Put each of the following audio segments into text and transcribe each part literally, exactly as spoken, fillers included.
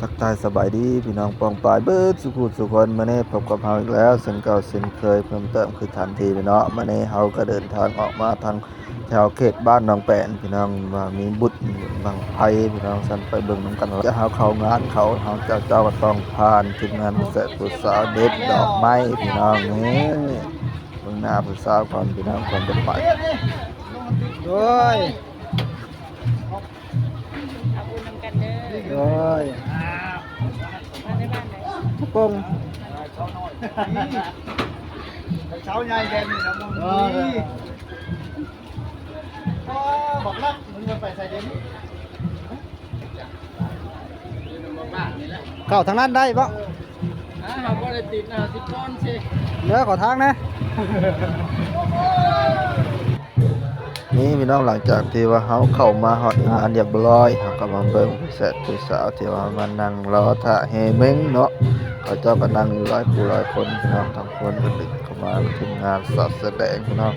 ทักทายสบายดีพี่น้องป้องปายเบิดสู่ผู้สู่คน มื้อนี้พบกับเฮาอีกแล้วเช่นเก่าเช่นเคย เพิ่มเติมคือทันทีเลยเนาะ มื้อนี้เฮาก็เดินทางออกมาทางแถวเขตบ้านหนองแปนพี่น้อง ว่ามีบุญบั้งไฟพี่น้อง ซั่นไปเบิ่งนำกัน จะเฮาเข้างานเขา เฮาเจ้าเจ้าก็ต้องผ่านทีมงานผู้แซ่บผู้สาวเด็ดดอกไม้พี่น้อง นี่เบิ่งหน้าผู้สาวก่อนพี่น้อง ก่อนจะไป โดย เอาบุญนำกันเด้อ โดย มาได้บ้านไหน ตะปง เช้าใหญ่แดงนี่นะมึง เออ นี่ อ้าว บักลัก มึงจะไปใส่เด่น เข้าทางนั้นได้ปะ อ่า เราบ่ได้ติดนะ สิบก้อนสิ เด้อ ขอทางนะ นี่พี่น้อง หลังจากที่ว่าเฮาเข้ามาฮอดงานเรียบร้อย เฮาก็มาเบิ่งผู้แซ่บผู้สาวที่ว่ามานั่งรอท่าแห่เม้งเนาะ เขาเจ้าก็นั่งอยู่หลายผู้หลายคนพี่น้อง ทั้งคนก็ดึงเข้ามา ทีมงานสาวแสดงพี่น้อง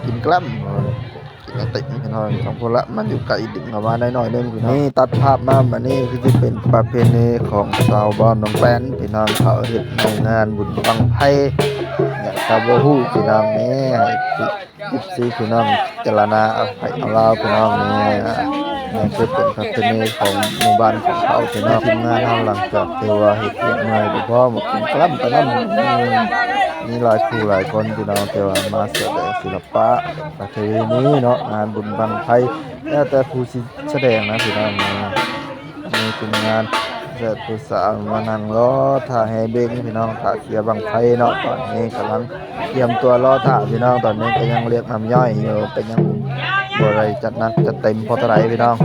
กินกล้ำ กินไอติมพี่น้อง ทั้งคนละ มันอยู่ไกล ดึงเข้ามาได้หน่อยนึงพี่น้อง นี่ตัดภาพมา มานี่คือสิเป็นประเพณีของชาวบ้านหนองแปนพี่น้อง เขาเฮ็ดในงานบุญบั้งไฟ เนี่ย ชาวบ่ฮู้พี่น้อง นี่ให้ เอฟซีพี่น้อง พิจารณาเอาไผเอาลาวพี่น้อง นี่ นี่คือเป็นประเพณีของหมู่บ้านของเขาพี่น้อง ทีมงานเฮาหลังจากที่ว่าเฮ็ดเวียกเมื่อยก็พอมากินกล้ำไปนำ มีหลายผู้หลายคนพี่น้อง ที่ว่ามาแสดงศิลปะประเพณีเนาะ งานบุญบั้งไฟ แล้วแต่ผู้สิแสดงนะพี่น้องนะ มีทีมงานแซ่บผู้สาวมานั่งรอท่าแห่เม้งพี่น้อง ท่าเสียบั้งไฟเนาะ ตอนนี้กำลังเตรียมตัวรอท่าพี่น้อง ตอนนี้ก็ยังเรียกน้ำย่อยอยู่ ก็ยังบ่ได้จัดหนักจัดเต็มพอเท่าไหร่พี่น้อง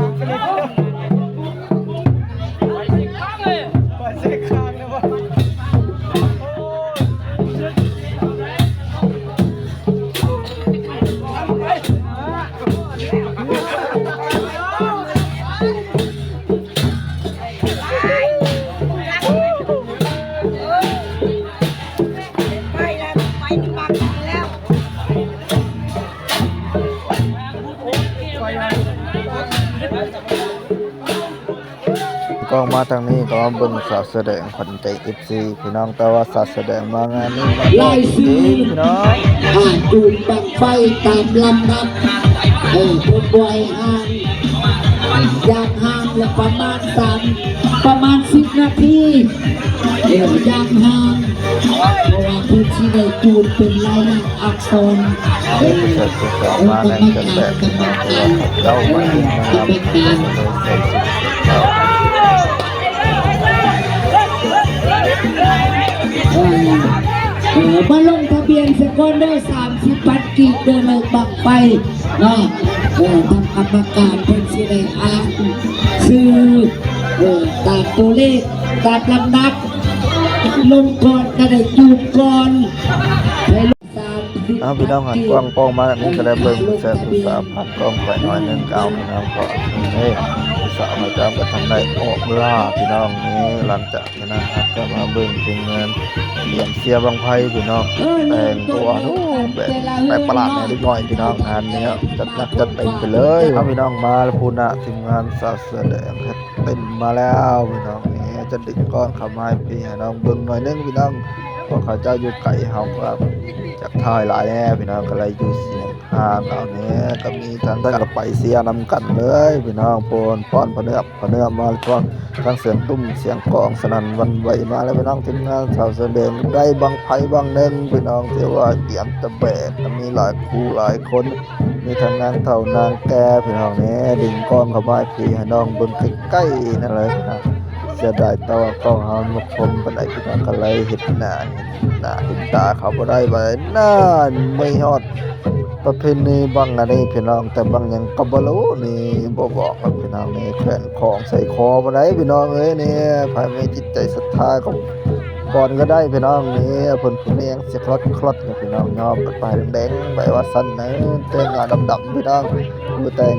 กล้องมาทางนี้ก็มาเบิ่งสาวแสดงขวัญใจ เอฟซี พี่น้อง แต่ว่าสาวแสดงมางานนี้มา ไล่ซื้อ พี่น้อง อ่า ดูดบั้งไฟตามลำดับ เออ เพิ่นบ่ให้ห่าง อย่างห่างละประมาณสาม ประมาณสิบนาที เออ อย่างห่าง เพราะว่าเพิ่นสิได้จูดเป็นลายลักษณ์อักษร เออ เพิ่นก็มาแรงจัดแจกพี่น้อง แต่ว่าเจ้ามาเองนะครับ กรรมการ เออ เออ มาลงทะเบียนซะก่อนเด้อ สามสิบพันกีบเด้อ เลิกบั้งไฟเนาะ เออ ทางกรรมการเพิ่นสิได้อ่านชื่อ เออ ตามตัวเลข ตามลำดับ ลงก่อนก็ได้จูดก่อน ให้ลงสามสิบ เอาพี่น้องหันกล้องป้องมาแบบนี้ก็ได้เบิ่งแซ่บผู้สาวผ่านกล้องไปหน่อยหนึ่งก็เอาพี่น้องก็นี่ผู้สาวมาจ้างก็ทำได้ออกล่าพี่น้องนี่ หลังจาก ฉะนั้นครับ ก็มาเบิ่งทีมงานเตรียมเสียบั้งไฟพี่น้อง เออ แต่งตัว เออ โอ้แบบแปลกประหลาดแน่เล็กน้อยพี่น้อง งานนี้จัดหนักจัดเต็มไปเลยครับพี่น้อง มาแล้วพูดนะ ทีมงานสาวแสดงเต็มมาแล้วพี่น้อง นี่จะดึงกล้องเข้ามาให้พี่ให้น้องเบิ่งหน่อยนึงพี่น้อง เพราะเขาเจ้าอยู่ไกล เขาก็อยากถ่ายหลายแน่พี่น้อง ก็เลยอยู่เสียง อ่า เอาเนี่ยก็มีทางด้านกระไปเสียนำกันเลยพี่น้อง โปนป้อนพะเนือบพะเนือบมาช่วงทั้งเสียงตุ้มเสียงกลองสนั่นหวั่นไหวมาแล้วพี่น้อง ทีมงานสาวแสดงได้บั้งไฟบั้งหนึ่งพี่น้อง ที่ว่าเตรียมจะแบกมีหลายคู่หลายคน มีทั้งนางเฒ่านางแก่พี่น้องเนี่ย ดึงกล้องเข้ามาให้พี่ให้น้องเบิ่งใกล้ๆนั่นเลยพี่น้อง เสียดายแต่ว่ากล้องเฮาบ่คมปานใดพี่น้อง ก็เลยเห็นหน้าเห็นหน้าเห็นตาเขาบ่ได้ ว่านั่นไม่ฮอด ประเพณีบั้งอันนี้พี่น้อง แต่บั้งหยังก็บ่รู้นี่ บ่บอกครับพี่น้องนี่ แขวนของใส่คอบ่ได้พี่น้องเอ้ยนี่ ไผมีจิตใจศรัทธาก็ ก่อนก็ได้พี่น้อง นี่เพิ่นผู้แม่งสิคลอดคลอดเนี่ยพี่น้อง ยอมกันไปแดงๆไปว่าซั่นนะ แต่งงานดำๆพี่น้อง ผู้แต่ง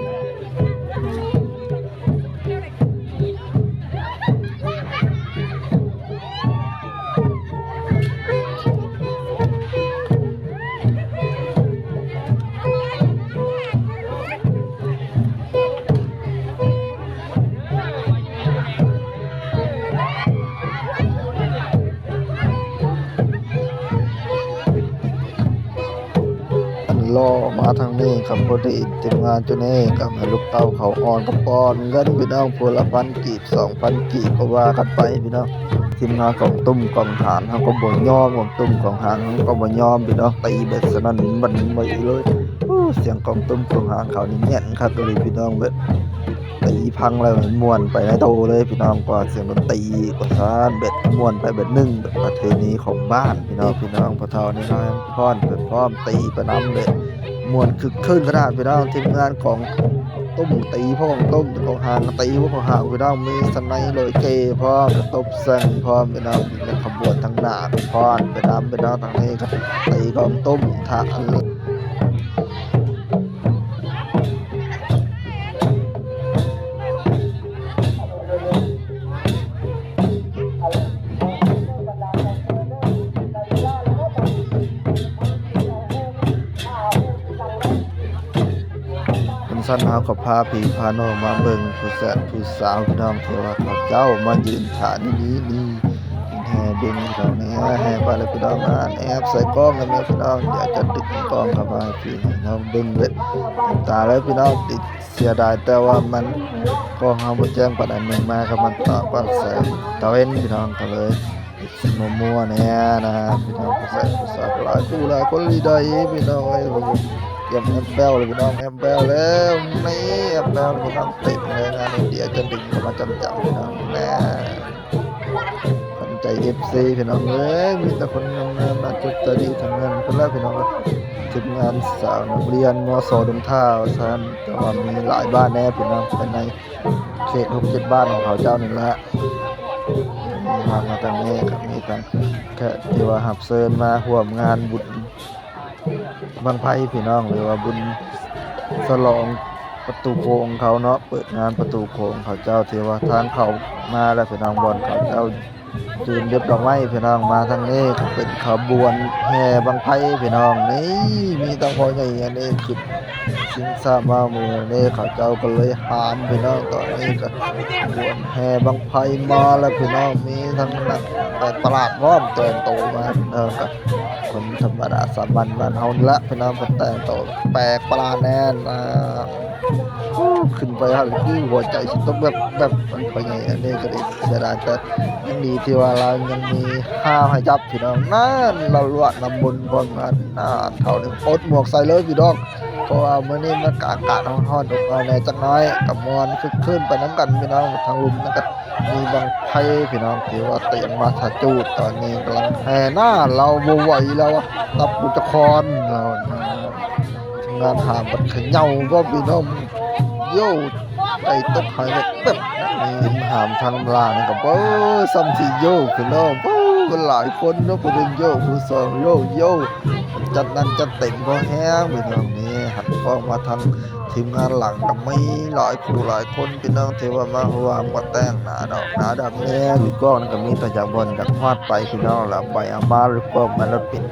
รอมาทางนี้ครับ พอดีทีมงานจุนี้กับลูกเต้าเขาอ่อนก็ป้อนเงินพี่น้อง ผู้ละพันกีบ สองพันกีบ ก็ว่ากันไปพี่น้อง ทีมงานกองตุ้มกองหานเขาก็บ่ยอม กองตุ้มกองหานเขาก็บ่ยอมพี่น้อง ตีแบบสนั่นหวั่นไหวเลย โอ้ เสียงกองตุ้มกองหานเขานี่แน่นคักเลยพี่น้อง แบบตีพังแล้วมันม่วนไปในโตเลยพี่น้อง กว่าเสียงดนตรีกว่าซ่าน แบบม่วนไปแบบหนึ่ง แบบประเพณีของบ้านพี่น้อง พี่น้องพ่อเฒ่านี่เขาฟ้อนไปพร้อม ตีไปนำเลย ม่วนคึกคื้นขนาดพี่น้อง ทีมงานกองตุ้มตีพวกกองตุ้มกองหางตีพวกกองหางพี่น้อง มีสไนเปอร์ลอยเกพร้อม ตบแซงพร้อมพี่น้อง มีขบวนทางหน้าพร้อมไปนำพี่น้อง ทางนี้ก็ตีกองตุ้มทะ เป็นสั้นเฮาก็พาพี่พาน้องมาเบิ่งผู้แซ่บผู้สาวพี่น้อง ที่ว่าเขาเจ้ามายืนถ่านี่นี่นี่ แห่เบิ่งพี่น้อง แห่แห่ไปเลยพี่น้อง อ่าแอบใส่กล้องกันไหมพี่น้อง เดี๋ยวจะดึงกล้องเข้ามาให้พี่น้องเบิ่งเด็ดตาเลยพี่น้อง ติดเสียดายแต่ว่ามันกล้องเฮาบ่แจ้งปานใด มันมาครับ มันต่อปานแสงตะเวนพี่น้อง ก็เลยสิมั่วๆแน่นะพี่น้อง ผู้แซ่บผู้สาวหลายคู่หลายคนเลยได้พี่น้องเอ้ย เตรียมแอมแบลเลยพี่น้อง แอมแบลแล้ว นี่แอมแบลพี่น้อง เต็มเลยงานนี้ เดี๋ยวจะดึงเข้ามาจำๆพี่น้องแน่ ขวัญใจเอฟซีพี่น้องเอ้ย มีแต่คนงามๆมาจุดใจดีทั้งนั้น คนแรกพี่น้อง ทีมงานสาวนักเรียน ม.ส.ดงท่าว่าซั่น แต่ว่ามีหลายบ้านแน่พี่น้อง เป็นในเขตหกเจ็ดบ้านของเขาเจ้านี่แหละ มา มาทางนี้ครับ มีทางแขกที่ว่ารับเชิญมาร่วมงานบุญบั้งไฟพี่น้อง หรือว่าบุญฉลองประตูโขงเขาเนาะ เปิดงานประตูโขงเขาเจ้า ที่ว่าทางเขามาแล้วพี่น้อง บ่อนเขาเจ้า ยืนเรียบดอกไม้พี่น้อง มาทางนี้ก็เป็นขบวนแห่บั้งไฟพี่น้อง นี่มีทั้งพ่อใหญ่อันนี้คือสิงสามามือนี่เขาเจ้าก็เลยหามพี่น้อง ตอนนี้ก็ขบวนแห่บั้งไฟมาแล้วพี่น้อง มีทั้งนักแปลกประหลาดพร้อมแต่งตัวมาพี่น้อง ก็คนธรรมดาสามัญบ้านเฮานี่ละพี่น้อง เพิ่นแต่งตัวแปลกประหลาดแน่นอ่า โอ้ ขึ้นไปฮะ คือหัวใจสิตกแบบ แบบมันไปไง อันนี้ก็ได้เสียดาย แต่ยังดีที่ว่าเรายังมีห้าวให้จับพี่น้อง นั่นเราลวดน้ำมนต์พร้อมกัน น่าเท่านี้ปลดหมวกใส่เลยพี่น้อง เพราะว่ามื้อนี้มันก็อากาศร้อนๆอบอ้าวแน่จักหน่อย ก็ม่วนคึกคื้นไปนำกันพี่น้อง ทางลุ่มนั่นก็มีบั้งไฟพี่น้อง ที่ว่าเตรียมมาถ้าจูด ตอนนี้กำลังแห่หน้าเราบ่ไหวแล้วอะ ตับกูจะคอนแล้วนะ งานหาบัดเขย่าก็พี่น้อง โย่ ไก่ตกหายแบบแบบนั้น หามทางล่างกับ โอ้ ซ้ำที่โย่พี่น้อง โอ้ หลายคนเนาะ ผู้หนึ่งโย่ ผู้สองโย่ โย่ จัดหนักจัดเต็มพอแฮงพี่น้อง นี่หันกล้องมาทางทีมงานหลังก็มีหลายคู่หลายคนพี่น้อง ที่ว่ามาร่วมมาแต่งหน้าดอกหน้าดำแน่ อยู่กล้องนั่นก็มีแต่อยากบ่อนอยากฮอดไปพี่น้อง แล้วไปเอามาหรือกล้องมาแล้วเป็น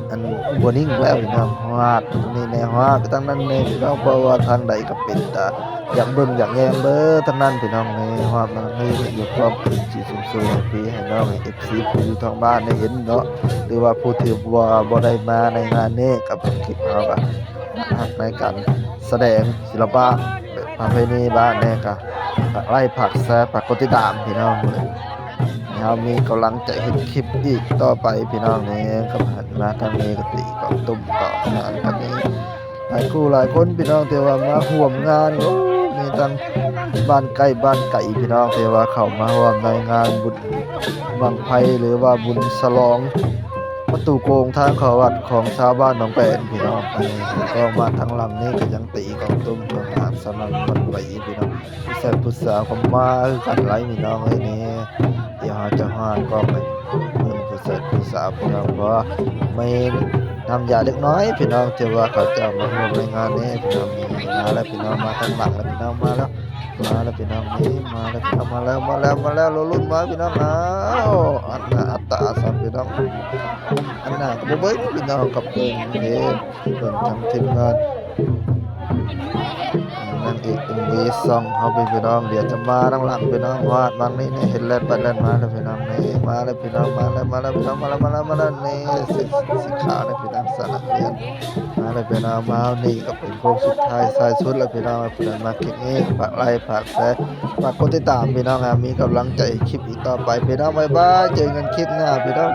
อันบ่นิ่งแล้วพี่น้อง ฮอดนี่แน่ ฮอดไปทางนั้นแน่พี่น้อง เพราะว่าทางใดก็เป็นตาอยากเบิ่งอยากแยงเบิ่งทางนั้นพี่น้อง นี่ฮอดมาทางนี้อยู่พร้อมขึ้นสีสูงๆให้พี่ให้น้องให้เอฟซีผู้อยู่ทางบ้านได้เห็นเนาะ หรือว่าผู้ที่ว่าบ่ได้มาในงานนี้กับคลิปเฮาก็ฮักในการแสดงศิลปะประเพณีบ้านแน่ก็ฝากไลค์ฝากแชร์ฝากกดติดตามพี่น้อง ให้เฮามีกำลังใจเฮ็ดคลิปอีกต่อไปพี่น้อง นี่ก็หันมาทางนี้ก็ตีกองตุ้มกองหางก็มีหลายคู่หลายคนพี่น้อง ที่ว่ามาร่วมงาน โอ้ มีทั้งบ้านใกล้บ้านไกลพี่น้อง ที่ว่าเข้ามาร่วมในงานบุญบั้งไฟ หรือว่าบุญฉลองประตูโขงทางเข้าวัดของชาวบ้านหนองแปนพี่น้อง อันนี้ก็มาทางหลังนี้ก็ยังตีกองตุ้มกองหางสนั่นหวั่นไหวพี่น้อง ผู้ชายผู้สาวก็มาคือกันหลายพี่น้องเอ้ย นี่ เดี๋ยวเฮาจะฮอดกล้องไปเบิ่งผู้ เสิร์ชผู้สาวพี่น้อง เพราะว่าไม่นำยาเล็กน้อยพี่น้อง ที่ว่าเขาจะมาร่วมในงานนี้พี่น้อง มาแล้วพี่น้อง มาทางหลังแล้วพี่น้อง มาแล้ว มาแล้วพี่น้อง นี่มาแล้วพี่น้อง มาแล้ว มาแล้ว มาแล้ว เรารุ่นมาพี่น้อง อ้าว อันน่ะอัตตาสามพี่น้อง อันน่ะก็บ่เบิ่งพี่น้อง กับเพิ่นเด้ เพิ่นทั้งทีมงาน นางเอกเอ็มวีสองเฮาพี่น้อง เดี๋ยวจะมาทางหลังพี่น้อง ว่าบางนี้นี่เห็นแล่นไปแล่นมาแล้วพี่น้อง นี่มาแล้วพี่น้อง มาแล้ว มาแล้วพี่น้อง มาแล้ว มาแล้ว มาแล้ว นี่สีสีขาวนี่พี่น้อง สาระเรียน มาแล้วพี่น้อง มานี่ก็เป็นโค้งสุดท้าย ท้ายสุดแล้วพี่น้อง เพื่อนมาคลิปนี้ ฝากไลค์ ฝากแชร์ ฝากกดติดตามพี่น้อง อ่ะ มีกำลังใจคลิปอีกต่อไปพี่น้อง บ๊ายบาย เจอกันคลิปหน้าพี่น้อง